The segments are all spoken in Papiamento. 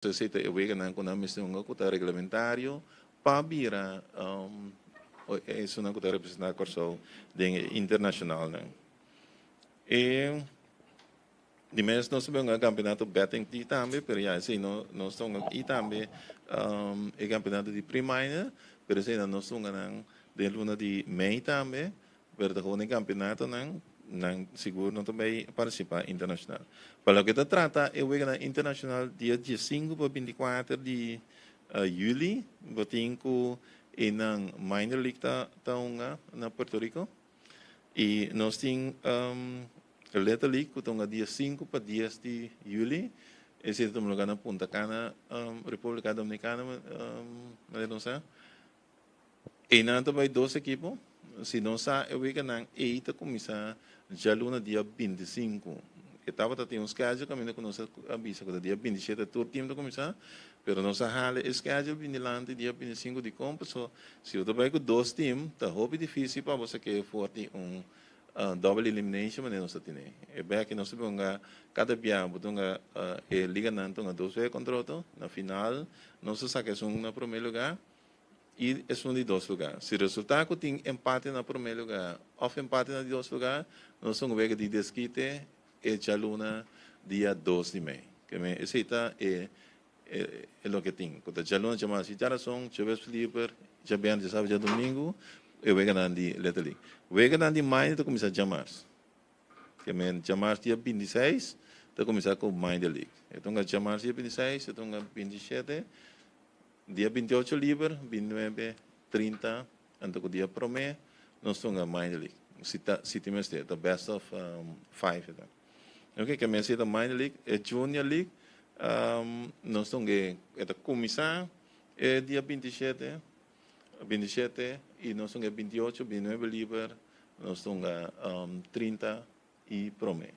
Esei ta e weganan ku nan mester hunga ku ta reglamentario pa bira esunnan ku ta representá Kòrsou den e internashonalnan. E di mes nos ta hunga kampeonato betting di tambe pero ya esei no nos ta hunga i tambe e kampeonato di pre-minor pero esei nan nos ta hunga nan den luna di mei tambe. Pero ta gewoon e campeonatonan, nan sigur no ta bay participa internacional. Pa loke ta trata e weganan internacional dia diesinku pa binticuater di juli bo tin cu einan minor league ta ta hunga na Puerto Rico y nos tin Little League cu ta hunga dia sinku pa dies di juli esey ta tuma lugar na Punta Cana, Republica Dominicana manera nos sa. Einan ta bai dos ekipo. Si nos sa e weganan ei ta kuminsá djaluna dia 25. E tabata tin un schedule kaminda ku nos a bisa ku ta dia 27 tur tim ta kuminsá, pero nos a hala e schedule bin dilanti dia 25 dikon paso si bo ta bai ku dos tim ta hopi difísil pa bo sak'é for di un double elimination manera nos ta tene. E bèki nos ta hunga kada bia bo ta hunga e liganan ta hunga dos wega kontra otro na final nos ta saka esun na promé lugá. I esun di dos lugá. Si resultá ku tin empate na promé lugá òf empate na di dos lugá, nos ta un wega di deskite e djaluna dia dos di mei. Ke men esei ta e e loke tin. Ku ta djaluna, djamars i djarason, djaweps liber, djabièrnè, djasabra, djadumingu e weganan di Little League. Weganan di minor ta kuminsá djamars. Ke men djamars dia 26 ta kuminsá ku minor league. E ta hunga djamars dia 26, e ta hunga 27. Dia 28 liber, 29, 30, anto ku dia promé nos ta hunga minor league. Si ta si tin mester, ta best of five e ta. Ok, ke mester ta minor league, e junior league nos ta hunga e ta kuminsá e dia 27, 27 i nos ta hunga e 28, 29 liber, nos ta hunga 30 i promé.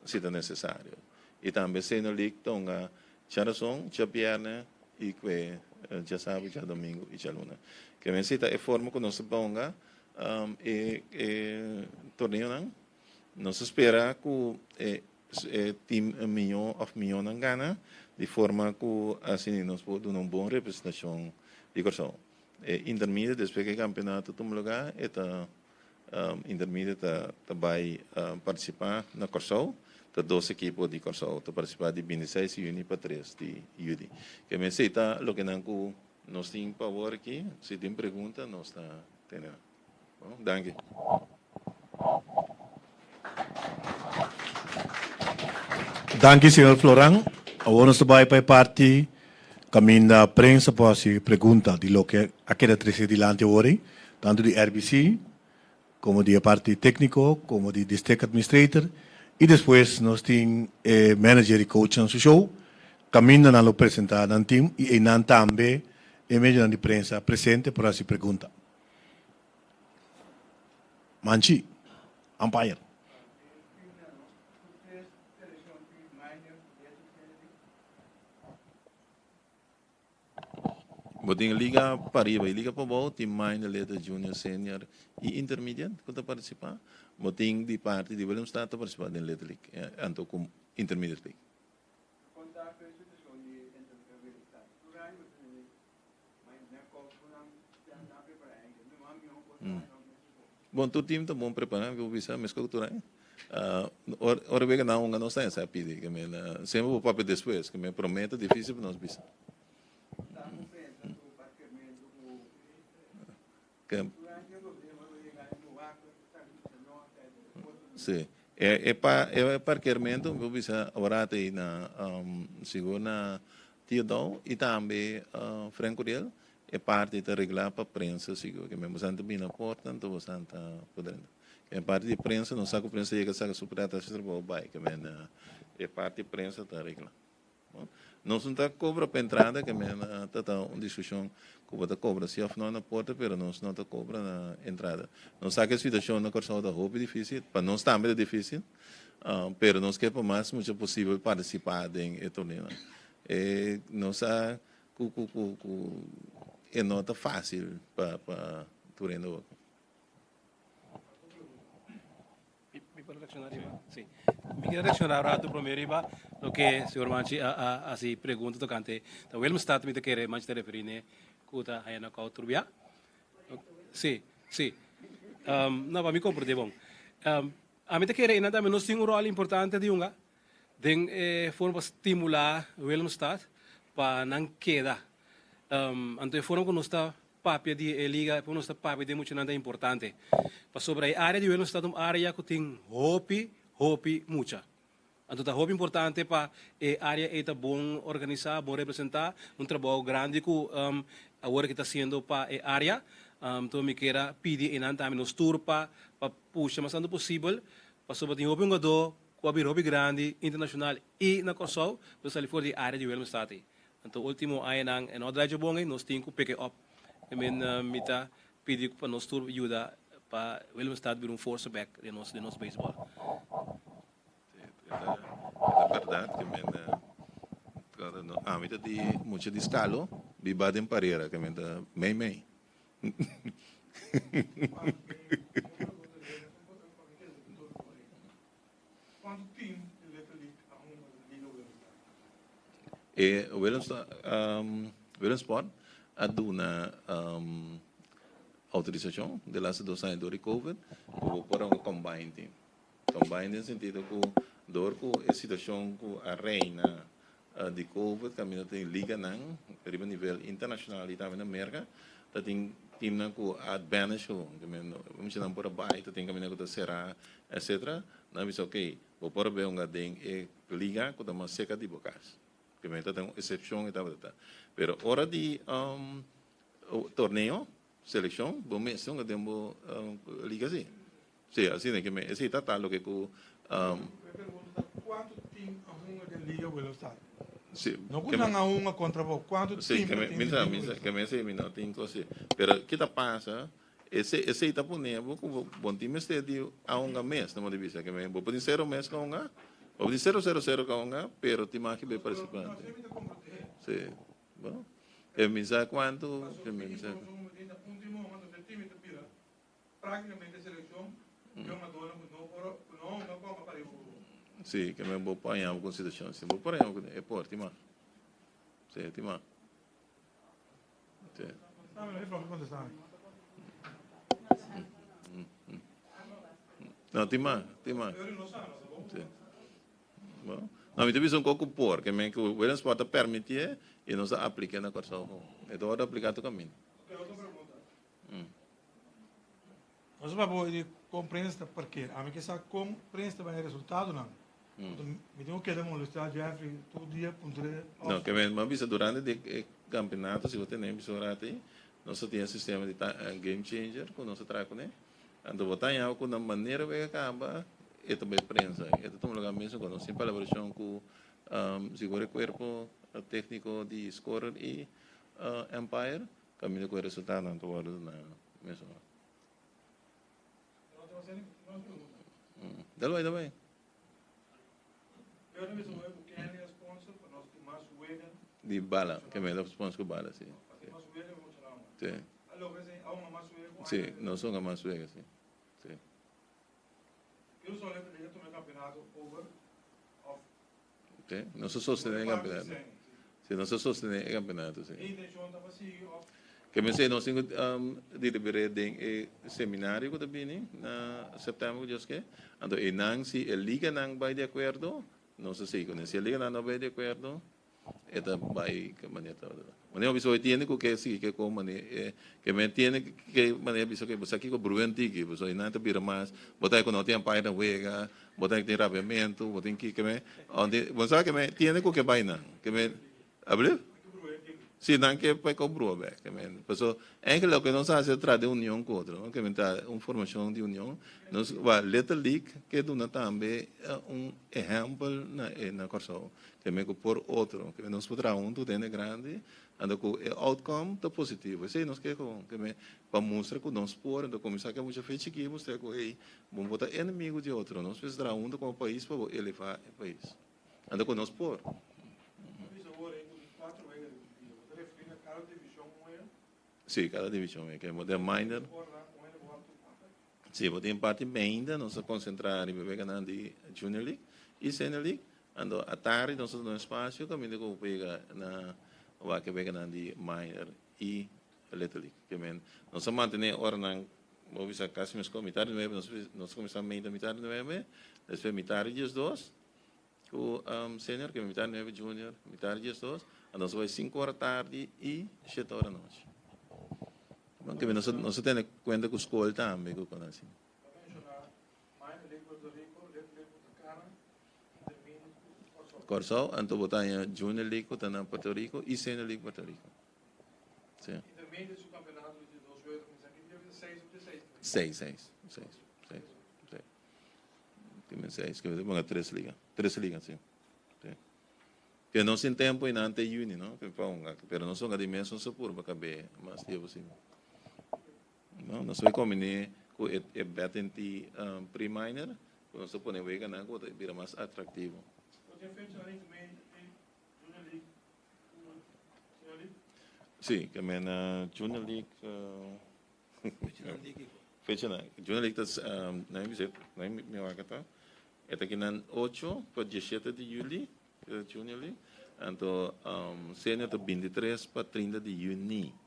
Si ta necesario. Y tambe Senior League ta hunga djarason, djabierne y kue djasabi, djadomingo y djaluna. Ke men si ta e forma ku nos ta hunga e e torneonan. Nos ta spera ku e e team mihó of mihónan gana di forma ku asina nos por duna un bon representashon di Kòrsou. E intermedio despues ku e kampeonato tuma lugá e ta Intermedia ta ta bai partisipá na Kòrsou. Ta dos ekipo di Kòrsou ta partisipá di 26 di yüni pa 3 di yüli. Ke mester ta loke nan ku nos tin pa awor aki. Si tin pregunta nos ta tene nan. Bon, danki. Danki señor Floran. Awor nos ta bai pa e parti Caminda prensa por haci pregunta di loke a keda trece dilanti awor ei, tanto di RBC como di e parti tecnico como di District Administrator y despues nos tin e manager y coachnan su show caminda nan lo presenta nan team y einan tambe e medionan di prensa presente por haci pregunta. Manchi, umpire. Bo tin liga pariba y liga pabou, tin minor, little, junior, senior y intermediate cu ta participa. Bo tin di parti di Willemstad ta participa den Little League, anto cu Intermediate League. Bon, tur team ta bon prepara, mi por bisa, mescos cu tur aña. Ora wega nan hunga nos ta hesa pidi, ke men semper bo papia despues, ke men prome ta dificil pa nos bisa. Si, e e parkeermento mi por bisa ora ta ei na sigur na Tio Dou y tambe Frank Curiel. E parti ta reglá pa prensa sigur ke men bosan ta bini na porta anto bosan ta por drenta. E parti di prensa no sa ku prensa yega saka su preta hasi trabou bai ke men e parti prensa ta reglá. Nos no ta kobra pa entrada ke men ta ta un diskushon ku bo ta kobra si òf no na porta pero nos no ta kobra na entrada. Nos sa ku e situashon na Kòrsou ta hopi difísil pa nos tambe ta difísil pero nos ke pa mas mucha posibel partisipá den e torneonan. E nos a Ku ku ku ku e no ta fácil pa pa tur hende wak. Mi por reacciona riba? Sí. Mi kier reacciona un rato prome riba loke señor Manchi a a haci pregunta tocante ta Willemstad mi ta kere Manchi ta referi ne cu ta haya knockout tur bia. Si, si. No, pa mi comprende bon. Ami ta kere einan tambe nos tin un rol importante di hunga den e forma pa stimula Willemstad pa nan keda. Anto e forma cu nos ta papia di e liga, e forma cu nos ta papia di e muchanan ta importante. Pasobra e area di Willemstad ta un area cu tin hopi, hopi mucha. Anto ta hopi importante pa e area ei ta bon organisa, bon representa, un trabou grandi cu awor aki ta haciendo pa e area. Anto mi kier a pidi einan tambe nos tur pa pa pusha mas tanto posibel, pasobra tin hopi hungadó cu a bira hopi grandi internacional y na Kòrsou cu ta sali for di e area di Willemstad ei. Anto ultimo añanan e no a draai bon ei, nos tin cu pick e up. Mi ta Pidi pa nos tur yuda pa Willemstad bira un forsa bek den nos den nos beisbòl. E ta bèrdat ke men ami ta di mucha di Skalo biba den Parera ke men ta mei mei. E Willemstad Willemsport a duna outorisashon de laatste dos aña dor di covid ku bo por a un combine team. Combine den sentido ku dor ku e situashon ku a reina di covid kaminda tin liganan riba nivel internashonal i tambe na Merka ta tin teamnan ku a banish gewoon muchanan por a bai ta tin kaminda ku ta será etcetera nan a bisa ok bo por a bay hunga den e liga ku ta mas serka di bo kas primer ta tin un eksepshon i tabata ta pero ora di torneo selekshon bo mester hunga den bo liga si. Sí, asina ke me, esei ta ta loke ku. Mi pregunta ta kuantu tim a hunga den Liga Willemstad? Sí. No ku nan a hunga kontra bo, kuantu Sí, tim ke ta me, tin mi den sa, Liga mi sa, Willemstad? ke me esei mi no tin kos así. Pero ke ta pasa, esei, esei ta pone bo ku bo, bo no tin mester di a hunga mes, no mo di bisa ke me, bo por tin sero mes ka hunga, bo por tin sero sero sero ka hunga, pero tin mas ke be No, partisipante. esei mi ta komprendé. Sí, bo, ke mi sa kuantu, ke Pasobra mi tin sa. un un tim a hunga, entonces e tim ta bira Prácticamente seleccion di un madonna cu no por cu no hunga con a pariba cu. Sí, ke men bo por haña bo con situacion si bo por haña bo con e por tima. Sí, tima. Sí. No, tima, tima. Sí. Bon. No, mi ta bisa un koko por, ke men ku Williamsport ta permitié i nos a apliké na Kòrsou. E ta wòrdu apliká tur kaminda. Nos a papia di kon prensa ta parker. Ami ke sa kon prensa ta baña resultadonan. Mi tin ku keda molestá Jeffrey tur dia puntr'é of. No, ke men a bisa durante di e kampeonato si bo tene bisa un rato ei, nos a tin e sistema di game changer ku nos a traha kuné. Anto bo ta haña ku na manera ku e kaba e ta bai prensa. E ta tuma lugar mesun ku nos tin palabrashon ku sigur e kuerpo tékniko di scorer i umpire. Caminda cu e resultadonan ta wordo na mesun ora. Dal bai, dal bai. Di bala, ke mester sponsor cu bala, si. Si. Si, nos hunga mas wega, si. Si. Si, nos a sostene e campeonato. Si, nos a sostene e campeonato, si. Ke mester nos tin ku deliber'é den e seminario ku ta bini na sèptèmber ku Dios ke. Anto einan si e liganan bai di akuerdo, nos ta sigui kuné. Si e liganan no bai di akuerdo, E ta bai ke manera ta tabata. Manera bo bisa hoy tiene ku ke sigui ke kon manera e ke men tiene ke manera bisa ke bo sa kiko bruen tiki pasobra einan ta bira mas bo ta ku no tin umpire na wega bo ta tin rabiamentu bo tin ki ke men bo sa ke men tiene ku ke bai nan ke men ablief si nan ke pa e ko brua bek ke men pasobra eigenlijk loke nos a hasi ta trata di union ku otro no ke men ta un formashon di union nos Little League ke duna tambe un ehèmpel na e na Kòrsou. Keme ku por otro, keme nos por traha huntu den e grandi, anto ku e outcome ta positivo. Esei nos ke kon, keme pa mustra ku nos por, anto kuminsá ke mucha fe chikí mustra ku hey, bo no ta enemigo di otro, nos mester traha huntu komo pais pa bo elevá e pais. Anto ku nos por. Sí, kada divishon e. Keme den minor. Si, bo tin parti meinta, nos ta konsentrá riba e weganan di Junior League i Senior League. Anto atardi nos ta duna espasio kaminda ku bo por yega na wak e weganan di Minor i Little League. Ke men nos ta mantené oranan, bo bisa kasi meskos, mitar di nuebe, nos nos ta kuminsá meinta mitar di nuebe, despues mitar di diesdos ku Senior, ke men mitar di nuebe Junior, mitar di diesdos, anto nos ta bai sinku ora tardi i shete ora anochi. Bon, ke nos nos ta tene kuenta ku skol tambe ku kon asi. Ta menshoná Minor League Puerto Rico, Little League Punta Cana, Intermediate Kòrsou. Kòrsou, anto bo ta haña Junior League ku ta na Puerto Rico i Senior League Puerto Rico. Sí. Intermediate su kampeonato di dos wega ta kuminsá ki dia? Bisa seis òf dieseis? Seis, seis, seis, seis, seis. Ke men seis, ke men ponga tres liga, tres liga, sí. Sí. Ke nos tin tempo y nan te juni, no? Ke pa hunga, pero nos hunga di mes nos a purba kab'é mas dia posibel. No, nos bai kombiné ku e e batting tee pre-minor, ku nos ta pone weganan ku ta bira mas atraktivo. Bo tin fecha na intermediate Junior League ku Senior League? Sí, ke men Junior League Fecha na Junior League ta nan mi bisa nan mi wak ta e ta kinan ocho pa diesshete di juli Junior League anto Senior ta bintitres pa trinta di juni.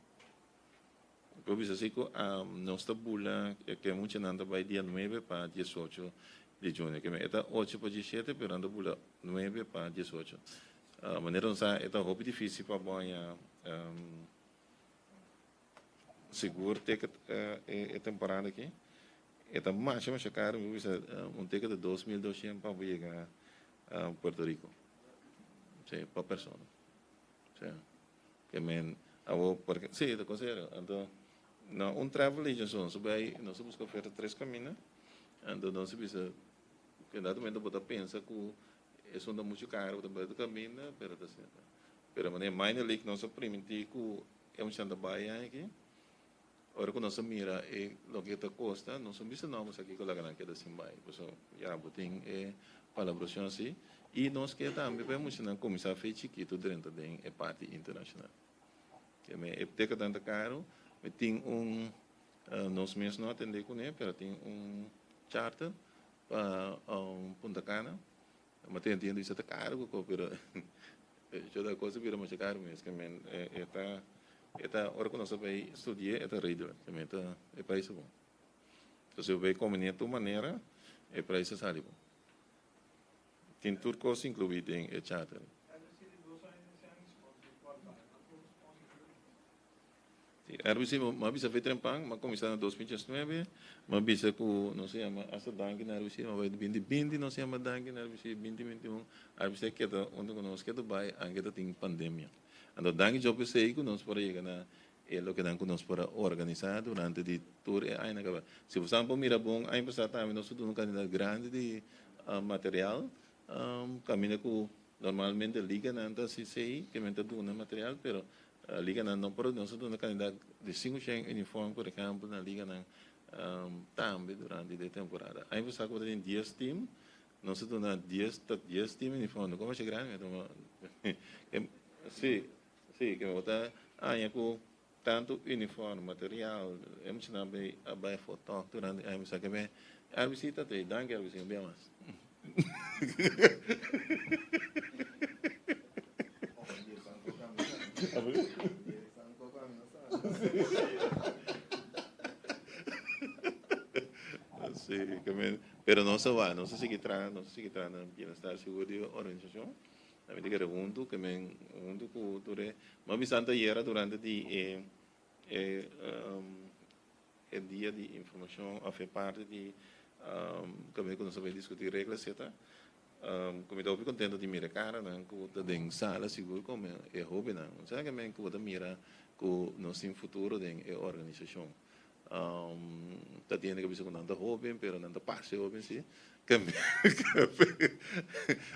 Por bisa si ku nos ta bula ke muchanan ta bai dia nuebe pa diesocho di juni e ta ocho pa diesshete pero nan ta bula nuebe pa diesocho. Manera nos sa e ta hopi dificil pa bo haña. Sigur ticket e temporada aki e ta masha masha caro mi por bisa un ticket ta 2200 pa bo yega Puerto Rico si pa persona si ke men abo porque si ta considera anto na un travel agent so nos a bay nos a busca oferta tres caminda anto nos a bisa en dado momento bo ta pensa cu esun ta mucho caro bo ta bay otro caminda pero ta asina pero manera minor league nos a priminti cu E muchanan ta bai aki. Ora ku nos a mira e loke ta kosta, nos no bisa no nos aki ku laga nan keda sin bai. Pasobra ya bo tin e palabrashon asi. I nos ke tambe pa e muchanan kuminsá fe chikitu drenta den e parti internashonal. Ke me e tekanan ta karu. Mi tin un, nos mes no atendé kuné, pero tin un charter pa Punta Cana. Ma tin hende bisa ta caro cu ko pero yo ta cosa bira masha caro mes ke men e ta e ta ora cu nos a bay studia e ta redelijk ke men ta e prijs ta bon. Entonces si bo bay combina tur manera e prijs ta sali bon. Tin tur cos inclui den e charter. RBC m'a bisa fe trempan, m'a kuminsá na 2019, m'a bisa ku nos a yama hasta danki na RBC, m'a bai binti binti nos a yama danki na RBC, binti 21 RBC a keda huntu ku nos ketu bai anke ta tin pandemia. Anto danki djo p'esei ku nos por a yega na e lokenan ku nos por a organisá durante di tur e añanan kaba. Si bo sa por mira bon aña pasá tambe nos a duna un kantidat grandi di material kaminda ku normalmente liganan ta hasi esei, ke men ta duna material pero Liganan no por nos a duna kandidat di sinku shen uniform por ehempel na liganan tambe durante di e temporada. Aña pasá ku bo ta tin dies team nos a duna dies ta dies team uniform no komo masha grandi mi a tuma si si ke bo ta haña ku tantu uniform material e muchanan bay a bay afó tòg durante aña pasá ke me RBC ta te danki RBC un bia mas. Sí, ke men, pero nos a wak, nos a sigui traha, nos a sigui traha na bienestar sigur di organisashon. Mi ta kere huntu, ke men huntu ku tur e, mi a bisa anto ayera durante di e e E dia di informacion of e parti di caminda cu nos ta bay discuti regla etcetera. Cu mi ta hopi contento di mira e caranan cu ta den sala sigur como e hobennan. Sa ke men cu bo ta mira cu nos tin futuro den e organisacion. Ta tin hende cu a bisa cu nan ta hoben pero nan ta parce hoben si.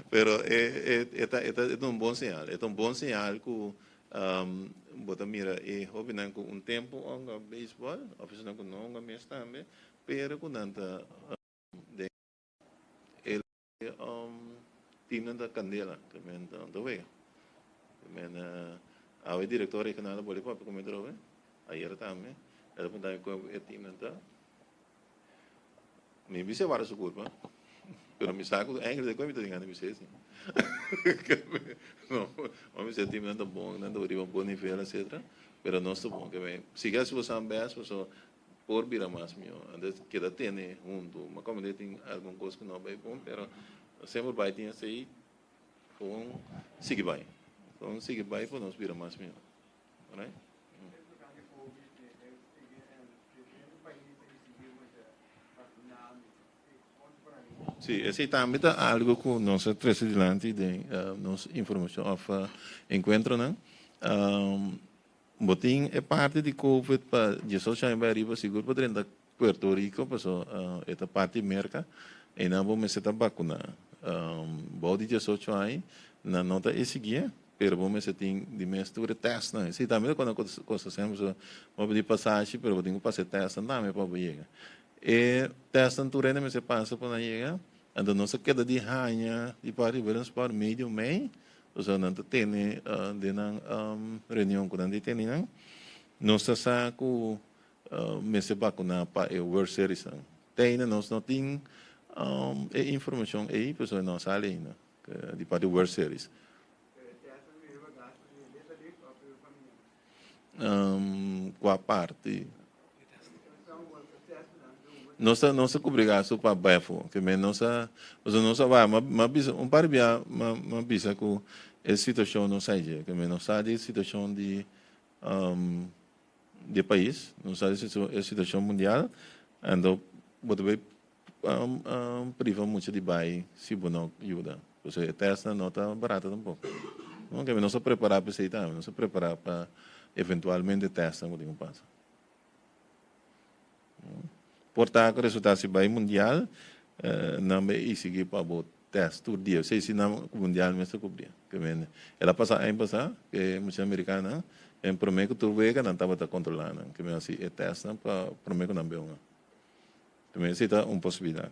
Pero e ta e ta un bon señal. E ta un bon señal cu Bo ta mira e hobennan ku un tempu a hunga beisbòl òf esnan ku no a hunga mes tambe, pero ku nan ta den e timnan ta kandela, ke men ta wega. Ke men awe direktor regional a boli papia ku mi atrobe, ayera tambe, el a punta mi kon e timnan ta. Mi bisa wara su kurpa, pero mi sa ku eigenlijk mi ta tin gana di bisa esei. No, mi bisa e teamnan ta bon, nan ta riba bon nivel etcetera, pero nos ta bon. Ke men sigui hasi boso best paso por bira mas mihó. Antes keda tene huntu. Ma komo tin algun kos ku no a bai bon, pero semper bai tin esei kon sigui bai. Kon sigui bai pa nos bira mas mihó. Alright? Sí, esei tambe ta algo ku nos a trese dilanti den nos informashon òf enkuentronan. Bo tin e parti di Covid pa 18 aña bai ariba sigur pa drenta Puerto Rico paso e ta parti Merca einan bo mester ta bakuna. Bou di 18 aña nan no ta esigié pero bo mester tin di mes tur e testnan. Esei tambe ta cuando cosa semper so bo a pidi pasashi pero bo tin ku pasa e testnan tambe pa bo yega. E testnan tur hende mester pasa pa nan yega anto nos a keda di haña di parti Willemsburg medio mei Pasobra nan ta tene den nan reunion ku nan di tene nan, nos ta sa ku mester bakuná pa e World Seriesnan. Te ainda nos no tin e informashon ei, pasobra no a sali ainda di parti World Series. Kua parti? Nos ta nos ta kubri gastu pa bai afó. Ke men nos a pasobra nos a bai m'a bisa un par di bia m'a bisa ku e situashon no sa dje. Ke men nos sa di e situashon di di e pais, nos sa di e situashon mundial, anto bo ta bai priva mucha di bai si bo no yuda. Pasobra e tèstnan no ta barato tampoko. No, ke men nos a prepará pa esei tambe. Nos a prepará pa eventualmente tèstnan ku tin ku pasa. Por ta ku resultá si bai mundial, nan bai exigí pa bo tèst tur dia. Esei si nan ku mundial mes ta kubrí. Ke mende. El a pasa aña pasá ku e mucha amerikanonan, en promé ku tur wega nan tabata kontrolá nan. Ke mende hasi e tèstnan pa promé ku nan bai hunga. Ke mende esei ta un posibilidat.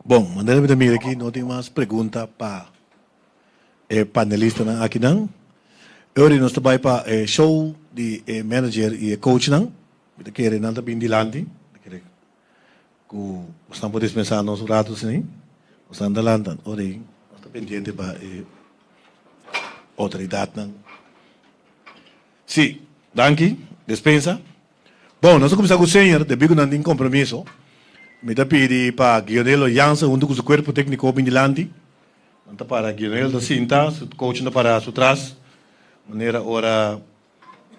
Bon, manera mi ta mira aki no tin mas pregunta pa e panelistanan akinan. E ora nos ta bai pa e show di e manager i e coachnan. Mi ta kere nan ta bin dilanti. Mi ta kere ku bosnan por dispensá nos un ratu asina. Bosnan ta lanta. Ora ei nos ta pendiente pa e outoridatnan. Sí, danki. Despensa. Bon, nos a kuminsá ku señor, debí ku nan tin kompromiso. Mi ta pidi pa Guionelo Jansen huntu ku su kuerpo tékniko bin dilanti. Nan ta para, Guionelo ta sinta, su coach ta para su tras, manera ora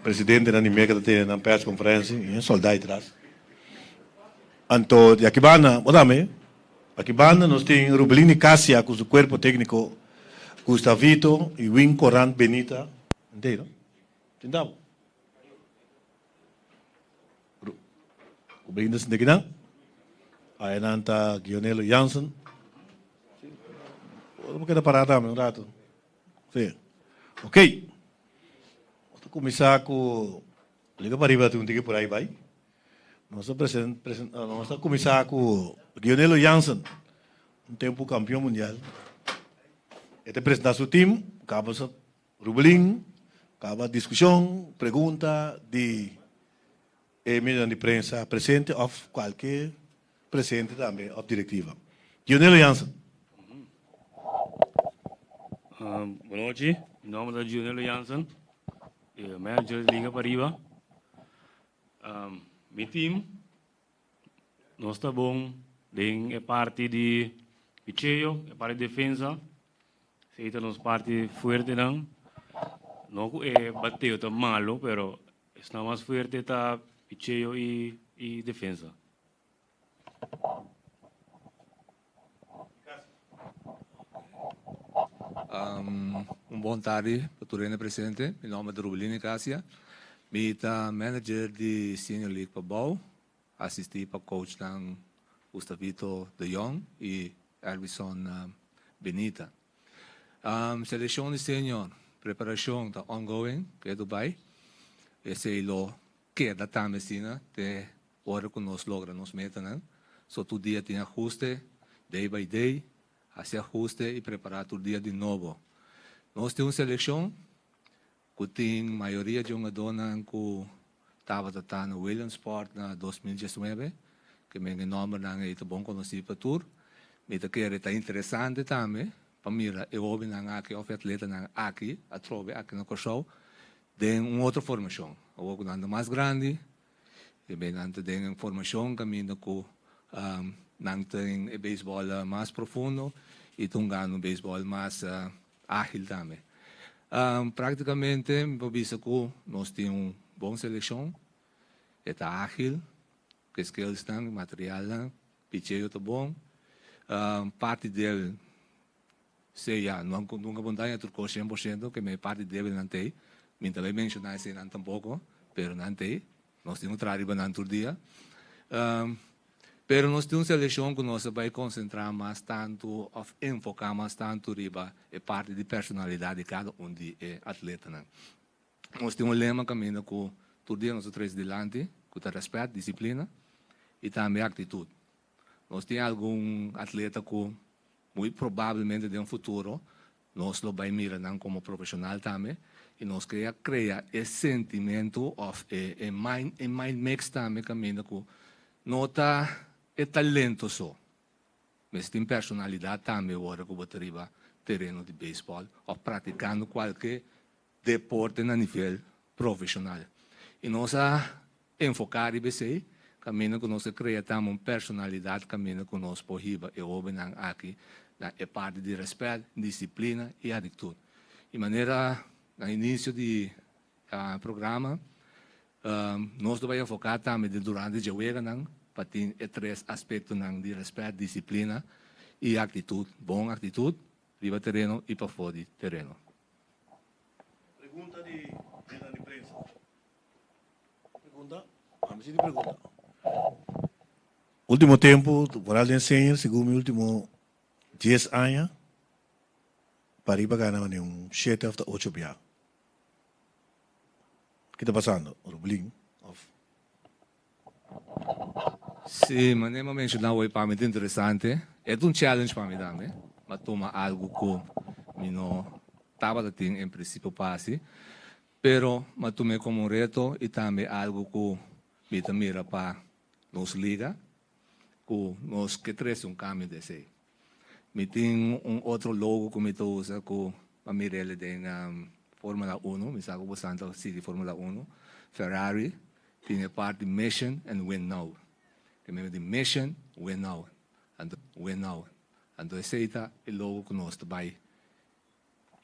presidentenan di Merka ta tene nan perskonferensia, i un sòldá ei tras. Anto di aki banda, bo tambe, aki banda nos tin Rubelini Casia ku su kuerpo tékniko, Gustavito i Win Corant Benita. Entei no? Sinta bo. Ku brinda sinta kinan. Ayanan ta Guionelo Jansen. Bo keda pará tambe un rato. Sí. Ok. Nos ta kuminsá ku Liga Pariba tin un tiki por ahí bai. Nos ta presen, presen, nos ta kuminsá ku Guionelo Jansen, un tempu kampion mundial. E ta presentá su tim, kaba sa Rubelin, kaba diskushon, pregunta di e medionan di prensa presente òf kualke presente tambe òf direktiva. Dionelo Jansen. Bonochi, mi nòmber ta Dionelo Jansen, e manager di Liga Pariba. Mi team Nos ta bon den e parti di picheo, e parti di defensa. Esei ta nos parti fuertenan. No ku e bateo ta malo, pero esnan mas fuerte ta picheo i i defensa. Un bon tardi pa tur hende presente. Mi nomber ta Rubelino Icacia. Mi ta manager di Senior League pa Bou, asisti pa coachnan Gustavito de Jong y Elvison Benita. Seleccion di senior, preparacion ta ongoing, ke Dubai. Esey lo keda tambe asina te ora ku nos logra nos metanan. So tur dia tin ahuste, day by day, hasi ahuste i prepará tur dia di nobo. Nos tin un selekshon. Ku tin mayoria di hungadónan ku tabata ta na Williamsport na 2019, ke men e nòmbernan ei ta bon konosí pa tur. Mi ta kere ta interesante tambe pa mira e hóbennan aki òf e atletanan aki atrobe aki na Kòrsou den un otro formashon. Awor ku nan ta mas grandi, e ben nan ta den un formashon kaminda ku nan tin e beisbòl mas profundo i ta hungando un beisbòl mas ágil tambe. Práktikamente mi por bisa ku nos tin un bon selekshon, e ta ágil, ku e skillsnan, materialnan, picheo ta bon. Parti débil, sea nunka bo no ta haña tur kos 100%, ke me parti débilnan t'ei, mi no ta bai menshoná eseinan tampoko, pero nan t'ei, nos tin ku traha riba nan tur dia. Pero nos tin un selekshon ku nos a bai konsentrá mas tantu òf enfoká mas tantu riba e parti di personalidat di kada un di e atletanan. Nos tin un lema kaminda ku tur dia nos ta trese dilanti ku ta rèspèt, disiplina i tambe aktitut. Nos tin algun atleta ku muy probablemente den futuro nos lo bai mira nan komo profeshonal tambe i nos ke a krea e sentimentu òf e mind e mind mix tambe kaminda ku no ta e talento so, mester tin personalidat tambe ora ku bo ta riba tereno di beisbòl òf praktikando kualke deporte na nivel profeshonal. I nos a enfoká riba esei kaminda ku nos a krea tambe un personalidat kaminda ku nos por hiba e hóbennan aki na e parti di rèspèt, disiplina i aktitut. I manera na inisio di programa nos lo bai enfoká tambe den durante dje weganan pa tin e tres aspektonan di rèspèt, disiplina i aktitut, bon aktitut riba tereno i pafó di tereno. Pregunta di hendenan di prensa. Pregunta? Ami si di pregunta. Ultimo tempo, vooral den senior, segun mi ultimo 10 aña, pariba gana mane un 7 of ta 8 bia. Ki ta pasando? Rublin of? Sí, manera mi a menshoná hoy pa mi ta interesante. E ta un challenge pa mi tambe. Mi a tuma algu ku mi no tabata tin en prinsipio pa hasi, pero mi a tum'é komo un reto i tambe algu ku mi ta mira pa nos liga, ku nos ke trese un kambio di esei. Mi tin un otro logo ku mi ta usa ku a mir'el den Formula Uno, mi sa ku bosan ta sigui Formula Uno, Ferrari tin e parti Mission and Win Now. Ke meme di Mission, Win Now. Anto Win Now. Anto esei ta e logo ku nos ta bai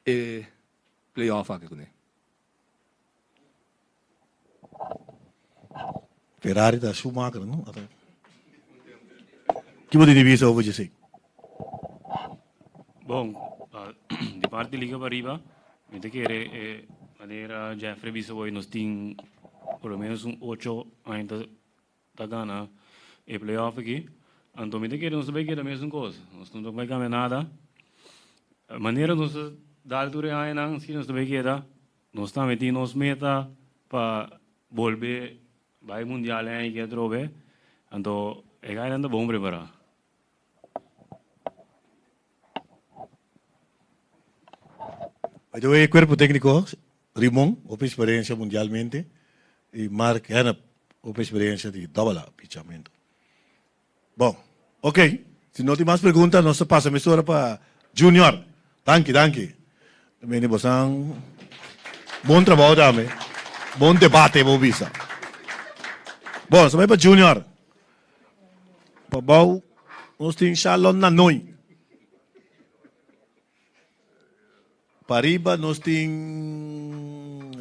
e playoff aki kuné. Ferrari ta Schumacher, no? Ki bo tin di bisa over djesei? Bon, di parti Liga Pariba, mi ta kere e manera Jeffrey bisa hoy nos tin por lo menos un ocho aña ta ta gana e playoff aki. Anto mi ta kere nos ta bay keda mesun kos. Nos no ta bay kambia nada. Manera nos ta dal tur e añanan, si nos ta bay keda. Nos tambe tin nos meta pa bolbe bay mundial e aña aki atrobe. Anto e gainan ta bon prepara. By the way, cuerpo tecnico, Rimon, hopi experiencia mundialmente, y Mark Hennep, hopi experiencia di double A pichamento. Bon, ok, si no tin mas pregunta, nos ta pasa mesora pa Junior. Danki, danki. Mene bosan bon trabou tambe, bon debate bo bisa. Bon, nos ta bai pa Junior. Pabou nos tin Shalom Nanoy. Pariba nos tin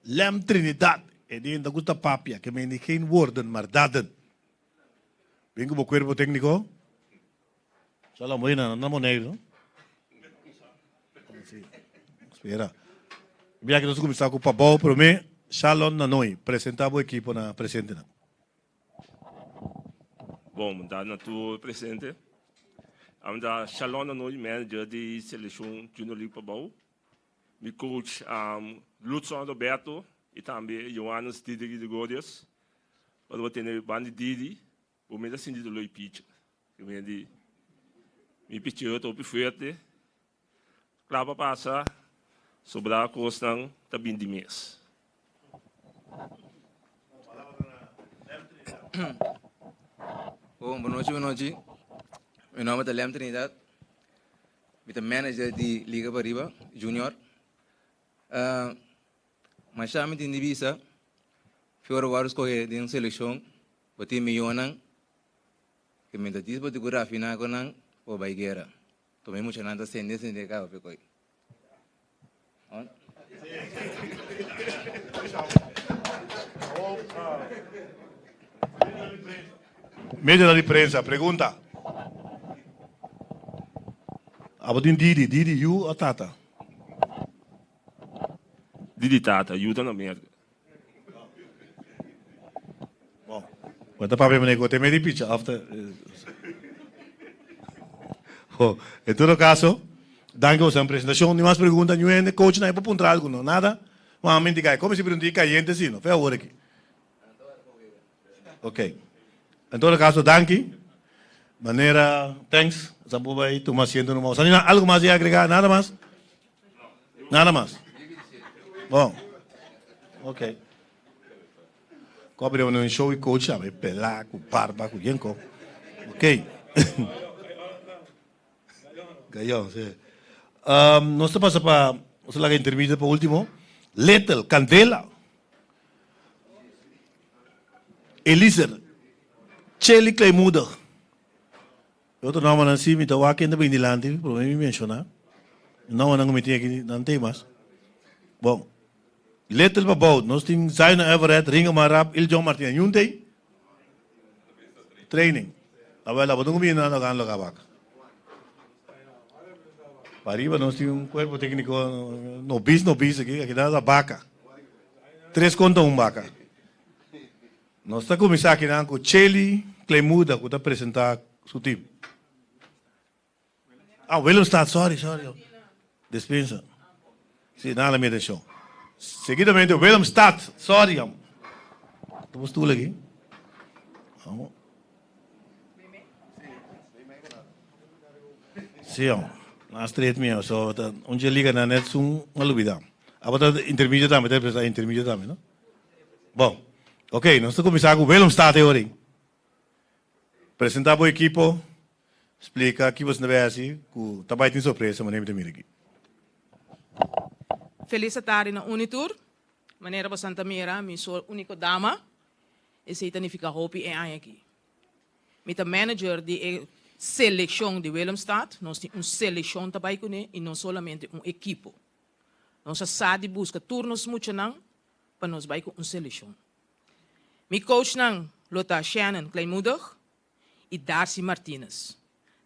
Lem Trinidad. E di ta gusta papia, ke meni geen woorden, maar daden. Bin ku bo kuerpo tékniko. Shalom, buena, na Boneiru. Spera. Bia ke nos kuminsá ku Pabou promé, Shalom Nanoy, presentá bo ekipo na presentenan. Bon, bo ta na tur presente. Ami ta Shalom Nanoy, manager di Selekshon Junior League Pabou. Mi coach Ludson Roberto i tambe Johannes Dideri de Gorius. Ora bo tene ban di Didi, bo mester sinti dolor di picha. Ki men di mi picheo ta hopi fuerte. Kla pa pasa. Sobrá kosnan ta bin di mes. Bon, bonochi, bonochi. Mi nomber ta Lem Trinidad. Mi ta manager di Liga Pariba Junior. Uh, masha mi tin di bisa, Fiora wòrdu skohe den selekshon, bo tin miyonan, ke mi ta dis bo tin ku rafiná ku nan pa bo bai guera. Tome muchanan ta sende sende kaba pe koi. Medio di prensa, pregunta. Abo tin Didi, Didi yu o tata? Didi tata, yu ta na Merka. Bon, bo ta papia manera ku bo ta medi picha òf ta. Bon, en todo kaso, danki boso nan presentashon. Ni mas pregunta, niun hende? Coach nan e por puntra algu no? Nada? Bo a minti kai. Komo si pregunta i kayente si no? Fe awor aki. Ok. En todo kaso, danki. Manera, thanks. Sa por bai tuma asiento numa. Boso tin algu mas di agregá? Nada mas? Nada mas? Bon. Ok. Kopi un show i coach sabe, pelá, ku barba, ku yen ko. Ok. Gayon, sí. Um, nos ta pasa pa, nos ta laga intermedio pa último. Little, Candela. Eliezer, Chelly Kleinmoedig. E otro nombernan si mi ta wak ken ta bini dilanti, prome mi menciona. E nombernan ku mi tin aki nan tin mas. Bon, Little pa bou, nos tin Zaino Everett, Ringo Marap, Iljon Martina. Yun tei? Training. Awel, abo tin ku bini nan logan loga bak. Pariba nos tin un cuerpo tecnico nobis nobis aki, aki nan ta baka. Tres contra un baka. Nos ta kuminsá akinan ku Chelly Kleimuda ku ta presentá su tim. Ah, Willemstad, sorry, sorry. Despensa. Sí, nada mi atenshon. Seguidamente Willemstad, sorry. Tuma stoel aki. Vamos. Sí, jong. Na street mi, so ta un dje liga na net sun a lubida. Abo ta intermedio tambe, ta representa intermedio tambe, no? Bon, ok, nos ta kuminsá ku Willemstad e ora ei. Presentá bo ekipo, splika ki boso ta bai hasi ku ta bai tin sorpresa manera mi ta mira aki. Felis atardi na uni tur. Manera bosan ta mira, mi so uniko dama. Esei ta nifiká hopi e aña aki. Mi ta manager di e selekshon di Willemstad. Nos tin un selekshon ta bai kuné i no solamente un ekipo. Nos a sa di buska tur nos muchanan pa nos bai ku un selekshon. Mi coachnan lo ta Shannon Kleinmoedig i Darcy Martinez.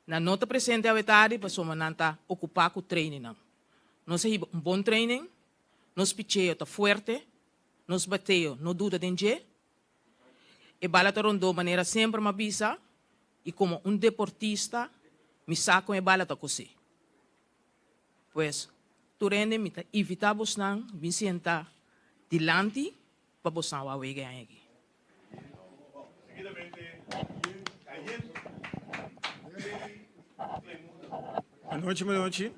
Nan no ta presente awe tardi pasobra nan ta okupá ku trainingnan. Nos a hiba un bon training, nos picheo ta fuerte, nos bateo no duda den dje. E bala ta rondó manera semper m'a bisa i komo un deportista mi sa kon e bala ta kosé. Pues, tur hende mi ta invitá bosnan bin sienta dilanti pa bosnan wak wega e aña aki. Anochi manochi.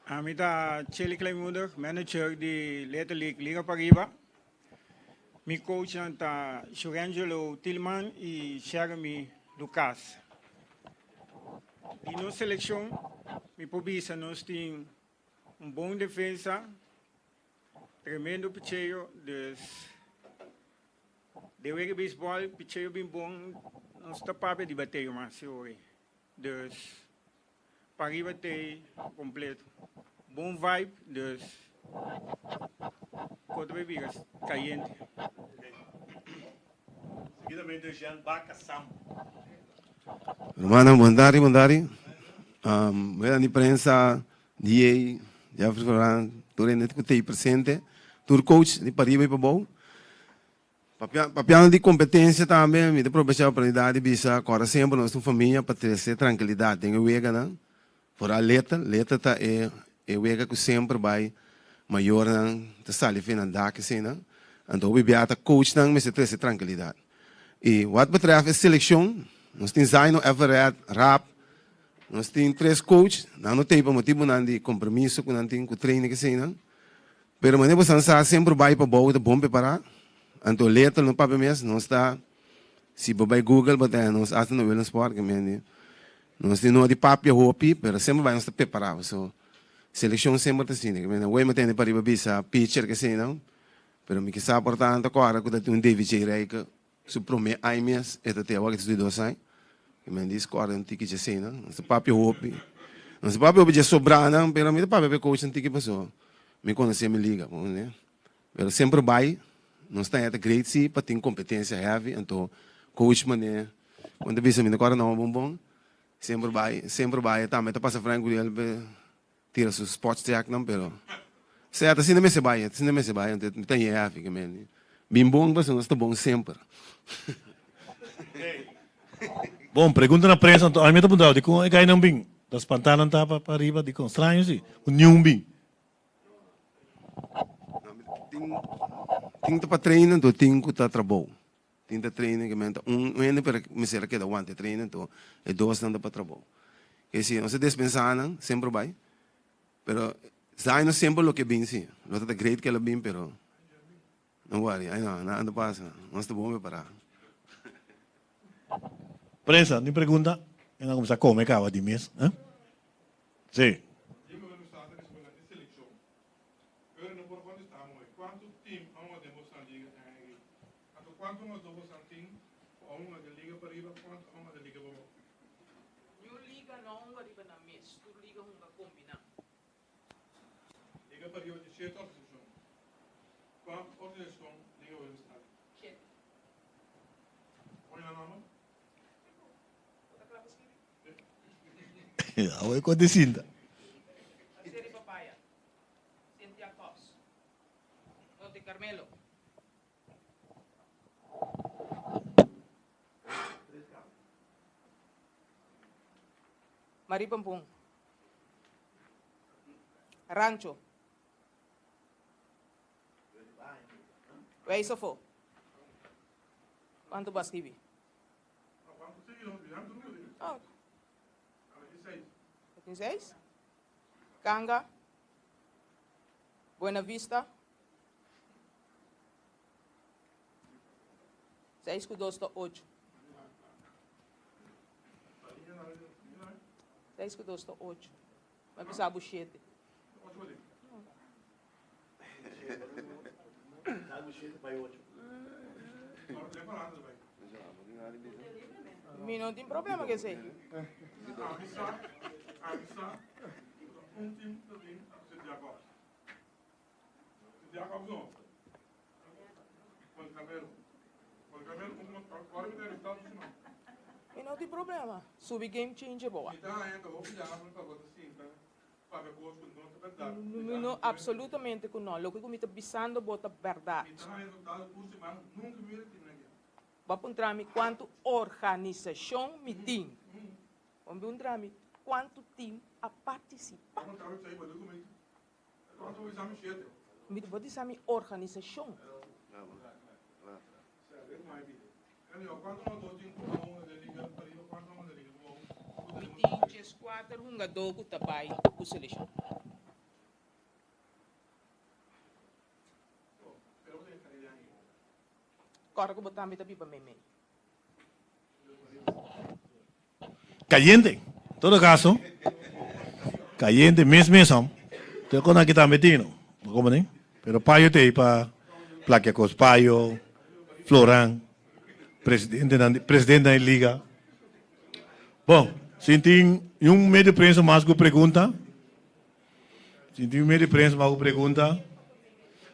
Ami ta Chely Kleinmoedig, manager di Little League Liga Pariba. Mi coachnan ta Shurangelo Tilman y Jeremy Lucas. Di nos seleccion mi por bisa nos tin un bon defensa, tremendo picheo, dus den wega baseball picheo bin bon, nos ta papia di bateo mas sigur. Dus pariba t'ey completo. Bon vibe, dus ko ta bay bira cayente. Seguidamente Jean Baca Sam. Rumannan, bon tardi, bon tardi. Wela di prensa, DA, Jeffrey Floran, tur hende ku ta ei presente, tur coach di pariba i pabou. Papiando di kompetensia tambe, mi ta probechá e oportunidat di bisa kòrda semper nos ta un famia pa trese trankilidat den e weganan. Foral letra, letra ta e e wega ku semper bai mayornan ta sali fin nan dak eseinan. Anto hopi bia ta coachnan mester trese trankilidat. I wat betrèf e selekshon, nos tin Zaino, Everett, Raap. Nos tin tres coach, nan no tei pa motibunan di compromiso cu nan tin cu trainen keseinan. Pero manera bosan sa semper bai pa bou ta bon prepará. Anto letra no papia mes, nos ta si bo bai Google bo ta haña nos asta na Willemsport ke men di nos tin no di papia hopi pero semper bai nos ta prepará paso selekshon semper ta asina ke men awor mi tende pariba bisa pitcher keseinan pero mi kisa por tanto kòrda ku ta tin un David J. Rijke Su promé ai mes e ta te awor ki ta di dos ai. E men di score un tiki dje nan. Nos ta papia hopi. Nos ta papia hopi dje sobrá nan, pero mi ta papia pa e coach un tiki paso mi konosé mi liga, bo entende? Pero semper bai nos ta eta great si pa tin kompetensia heavy, anto coach manera bo ta bisa mi ta kòrda nòmber bon bon, semper bai, semper bai e tambe ta pasa Frank Guriel pa tira su spot check nan pero sea ta asina mester bai asina mester bai anto mi ta ñe hefi ke men bin bon pasobra nos ta bon semper. Bon pregunta na prensa anto ami ta puntra dikon e gainan bin ta spanta nan ta pa riba dikon straño si ku niun bin. Tin ta pa train anto tin ku ta trabou tin ta train ke men ta un hende pero mester a keda wanta e train anto e dosnan ta pa trabou. Ke si nos a despensa nan semper bai pero Zion no semper loke bin si lo ta ta great ke lo bin pero no worry ai no nada ta pasa nos ta bon prepara. Prensa tin pregunta? E nan cuminsa come caba di mes eh si. Niun liga no hunga riba nan mes, tur liga hunga kombiná. Liga pariba tin shete organisashon. Kuantu organisashon Liga Willemstad tin? Shete. Pone nan nòmber. Bo ta kla pa skibi? Awe kon di sinta. Seri Papaya, Cynthia Kops, Monte Carmelo. Marie Pompon. Rancho. Wijs afó. Kuantu bo a skibi? Oh. Tin seis? Kanga. Buena Vista. Seis ku dos ta ocho. Seis ku dos ta ocho. Mi a bisa bo shete. Mi no tin problema ku esei. Mi no tin problema. Subi game changer bo wak. No, absolutamente ku no. Loke ku mi ta bisando bo ta bèrdat. Bo a puntra mi kuantu organisashon mi tin. Bo a puntra mi kuantu tim a partisipá. Mi ta por di sa mi organisashon. Mi tin djeskuater hungadó ku ta bai ku seleshon. Kòrda ku bo tambe ta biba meimei. Cayente. En todo caso, cayente mes mes hom. Te con aki tambe tin, no? No como ni? Pero Payo te pa plakia cos. Payo, Floran, presidente nan, presidente nan liga. Bon, sin tin un medio prensa mas cu pregunta. Sin tin un medio prensa mas cu pregunta.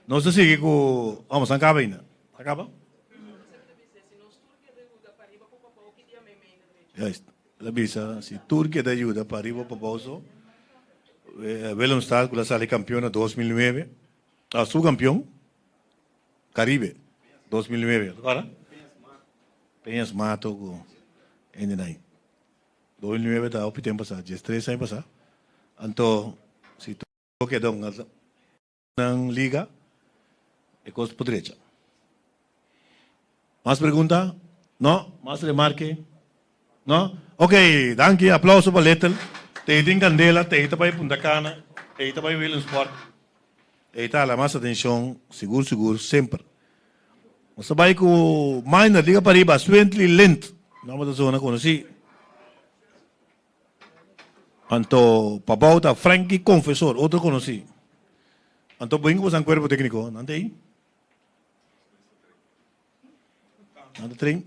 Nos ta sigui cu, vamos, an caba ainda. A caba? Juist. El a bisa si tur keda yuda pa riba pa bou so, Willemstad ku la sali kampion na 2009, a subkampion Caribe 2009, ta kòrda? Peñas Mato ku hendenan. 2009 ta hopi tempu pasá, diestres aña pasá. Anto si tur keda nan liga e kos por drecha. Mas pregunta? No? Mas remarke? No? Ok, danki, aplauso pa Little. Tei tin kandela, tei ta bai Punta Cana, tei ta bai Willemsport. Tei ta hala mas atenshon, sigur sigur, semper. Nos ta bai ku Minor, Liga Pariba, Swintley Lint, nomber ta zona konosí. Anto pabou ta Frankie Confesor, otro konosí. Anto bo hinka boso nan kuerpo tékniko, nan ta ei? Nan ta tren?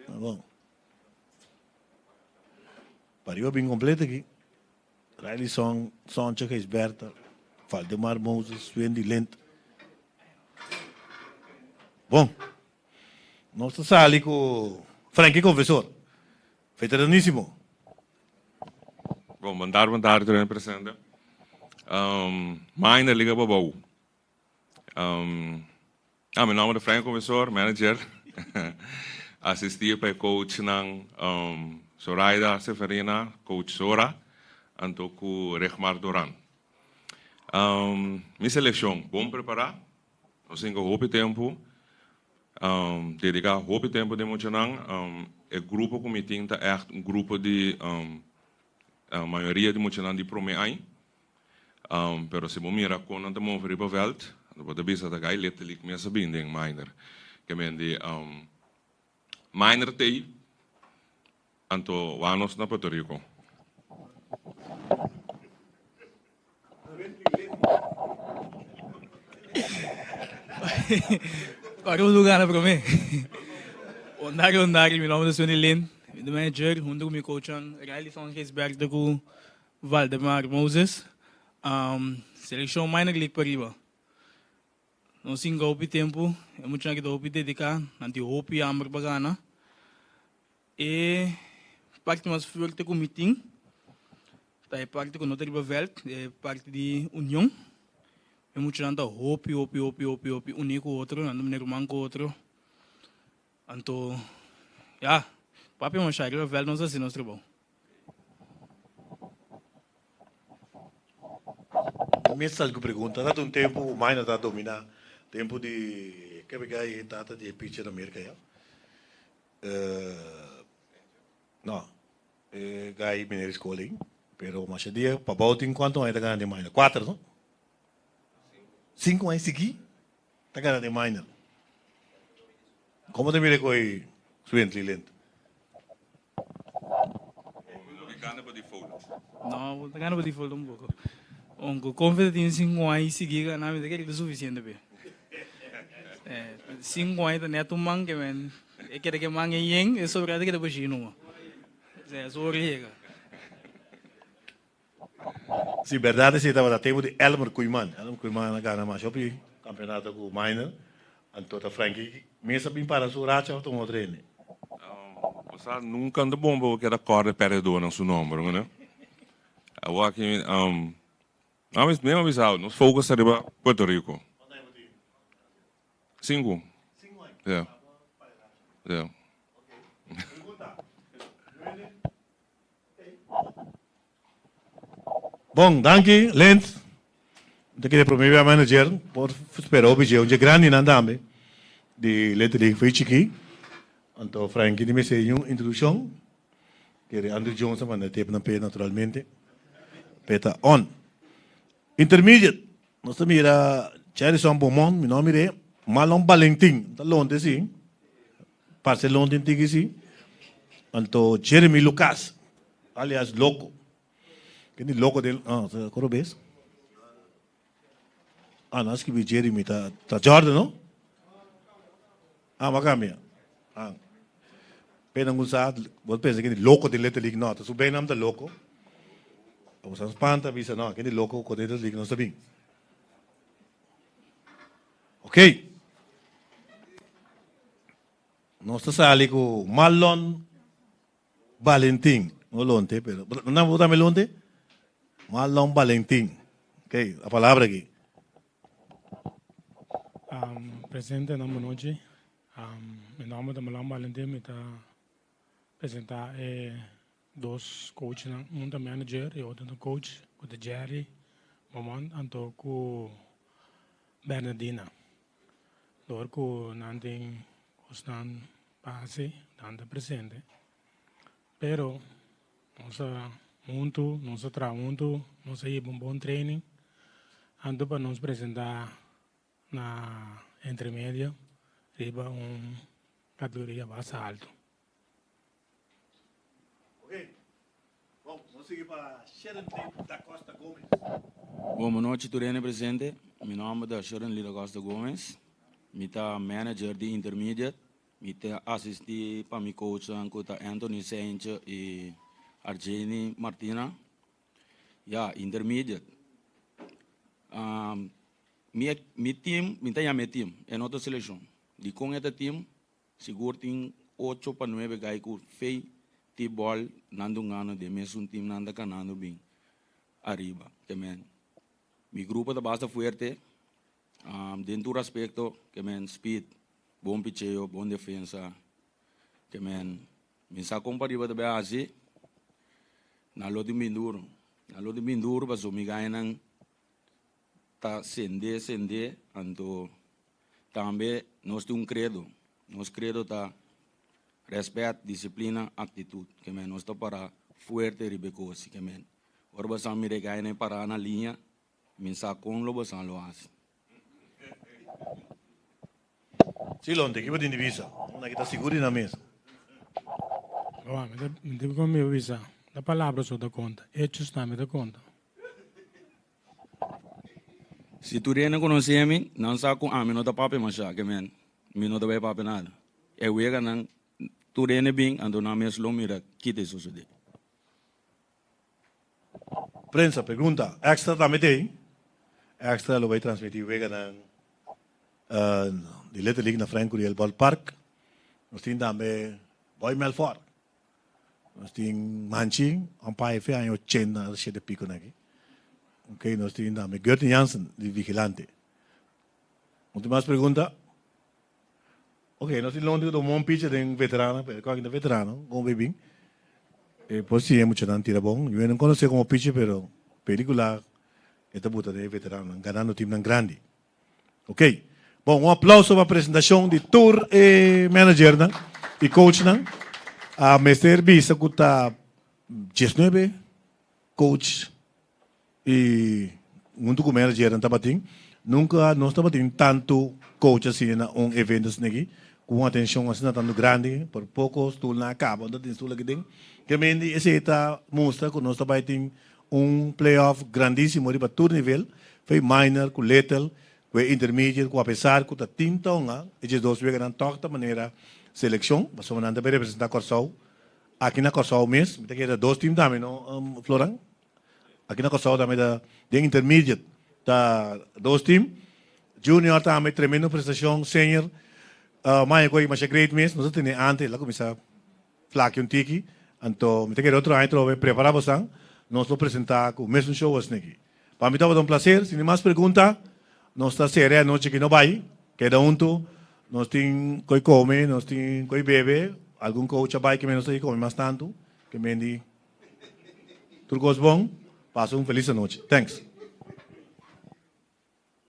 Bon. Pariba bin completo aki. Riley Song, Soncha Gijsberta, Valdemar Moses, Wendy Lint. Bon. Nos ta sali ku Frankie Confesor. Veteranísimo. Bon, bon tarde, bon tarde, tur hende presente. Um, Minor Liga Babou. Um, ah, mi nomber ta Frank Confesor, manager. Asistí pa e coachnan um, Zoraida Seferina, coach Zora, anto ku Regmar Doran. Um, mi seleccion, bon prepará. Nos tin hopi tempo, um, dedica hopi tempo den muchanan. Um, e grupo ku mi tin ta echt un grupo di um, uh, mayoria di muchanan di prome aña. Pero si bo mira kon nan ta move riba vèlt, bo ta bisa ta gai letterlijk mes a bin den minor. Ke men di minor t'ei, anto wak nos na Puerto Rico. Para un lugar na prome. Ondari ondari, mi nomber ta Sonny Lin, mi ta manager hunto ku mi coachnan Riley Sanchez Bertha ku Valdemar Moses, Seleccion Minor League pariba. Nos tin hopi tempu, e muchanan aki ta hopi dedica, nan tin hopi hamber pa gana. E parti mas fuerte cu mi tin ta e parti cu no ta riba veld, e parti di union. E muchanan ta hopi, hopi, hopi, hopi, hopi uni cu otro, nan ta mene ruman cu otro. Anto, ya, papia masha riba veld nos a haci nos trabou. Mi sal ku pregunta. Tata un tempu ku Minor ta dominá. Tempu di ke bega e tata di e pitcher na Merka ya. No, e guy meneer skol ei. Pero masha dia pabou tin kuantu aña ta gana den Minor? Kuater no? Sinku aña sigui ta gana den Minor. Komo ta mira ku e Swintley Lint? No, bo ta gana pa default un poco. Aunque Confe ta tin cinco aña y sigui gana, mi ta kere ta suficiente pe. Eh, cinco aña ta net un man ke men e kere ke man e yen, e sobra ta keda bashi numa. Osea, su ora yega. Si berdad esey tabata tempo di Elmer Koeiman. Elmer Koeiman a gana masha hopi campeonato cu Minor. Anto ta Frankie mes a bin para su racha of ta un otro hende? Bo sa nunca no ta bon pa bo keda corda e perdedornan su nomber, no? Awor aki, mi mi a bisa nos focus ta riba Puerto Rico. Sinku. Yeah. Yeah. Bon, danki Lint. Mi ta kere prome bia manager por spera hopi dje. Un dje grandinan tambe di Little League fo'i chikí. Anto Frankie di mester un introdukshon. Kere Andrew Jones a manda e tepnan p'e naturalmente. P'e ta on. Intermediate, nos ta mira Cherison Beaumont, mi no a mir'é. Marlon Balentin, ta lonte si. Parce lonte un tiki si. Anto Jeremy Lucas, alias Loco. Ken di Loco den, ah, ta koro bes? Ah, nan a skibi Jeremy, ta, ta Jordan, no? Ah, bo a cambia. Ah. Pena ngun sa, bo ta pensa ken di loco den Little League, no, ta su benam ta loco. Bo sa spanta bisa, no, ken di loco ku den Little League no sa bin. Ok. Nos ta sali ku Marlon Valentin. No lonte, pero no bo tambe lonte? Marlon Valentin. Ok, a palabra aki. Um, presente nan bonochi. Um, mi nomber ta Marlon Valentin, mi ta presenta e dos coachnan, un ta manager y otro ta coach, cu ta Jerry Beaumont anto cu Bernardina. Door cu nan tin cosnan pa haci, nan ta presente. Pero. Nos a huntu, nos a traha huntu, nos a hiba un bon training anto pa nos presentá na intermedio riba un kategoria basta alto. Ok. Bon, nos sigui pa Sherenley da Costa Gomez. Bon nochi tur hende presente. Mi nomber ta Sherenley da Costa Gomez. Mi ta manager di Intermediate. Mi ta asisti pa mi coachnan ku ta Anthony Saintje i Arjeni Martina. Ya, Intermediate. Um, mi, mi team, mi ta yama e team, e no ta selekshon. Dikon e ta team? Sigur tin ocho pa nuebe gai ku fei ti bòl nan dungando den mesun team nan ta kanando bin ariba. Ke men mi grupo ta basta fuerte den tur aspekto ke men speed, bon picheo, bon defensa. Ke men mi sa kon pariba ta bai hasi nan lo tin bin duro. Nan lo tin bin duro pasobra mi gainan ta sende sende anto Tambe nos tin un credo. Nos credo ta respet, disciplina, actitud. Ke men nos ta para fuerte riba e cos. Ke men ora boso a mira e gainan para na liña, mi sa con lo boso lo haci. Sí, Lonte, kico bo tin di bisa? Una ki ta sigur di nan mes. Bo, mi ta con mi bisa. Ta palabra so ta conta. Hechos tambe ta conta. Si tur hende konosé mi, nan sa ku ami no ta papia mashá, ke men mi no ta bai papia nada. E weganan, tur hende bin, anto nan mes lo mira ki ta sosodé. Prensa pregunta, Extra tambe t'ei? Extra lo bai transmití weganan di Little League na Frank Curiel Ballpark. Nos tin tambe Boy Melfort. Nos tin Manchi, un pa efe aña ochenta, shete pico na aki. Ok, nos tin tambe Gertie Jansen di Vigilante. No tin mas pregunta? Ok, nos tin Londi ku ta un bon pitcher den veterano, pero kòke ta veterano, kon bay bin. E por siña muchanan tira bon. Yo no konosé komo pitcher, pero pelikula e ta buta den e veteranonan, ganando teamnan grandi. Ok. Bon, un aplauso pa presentacion di tur e managernan y coachnan. A mester bisa cu ta 19 coach y hunto cu managernan tabatin. Nunca nos tabatin tanto coach asina na un evento asina aki, cu un atencion asina tanto grandi. Por poco stoelnan a caba, no tin stoel aki den. Ke mende esey ta mustra cu nos ta bay tin Un playoff grandisimo riba tur nivel, fo'i minor ku little, ku e intermediate ku apesar ku ta tin tonga e diesdos weganan tòg ta manera selekshon, pasobra nan ta bai representá Kòrsou aki na Kòrsou mes. Mi ta kere ta dos tim tambe no Floran? Aki na Kòrsou tambe ta den intermediate ta dos tim. Junior tambe tremendo prestashon, senior maña ku a masha great mes, nos a tene antes el a kuminsá. Flaki un tiki, anto mi ta kere otro aña trobe prepara bosan, nos lo presenta ku mesun show asneki. Pa mi tabata un placer, si tin mas pregunta nos ta sera e anochi aki no bai, keda huntu, nos tin koi kome, nos tin koi bebe, algun coach a bai ke nos ta kome mas tantu, ke mendi tur kos bon, pasa un felis anochi. Thanks.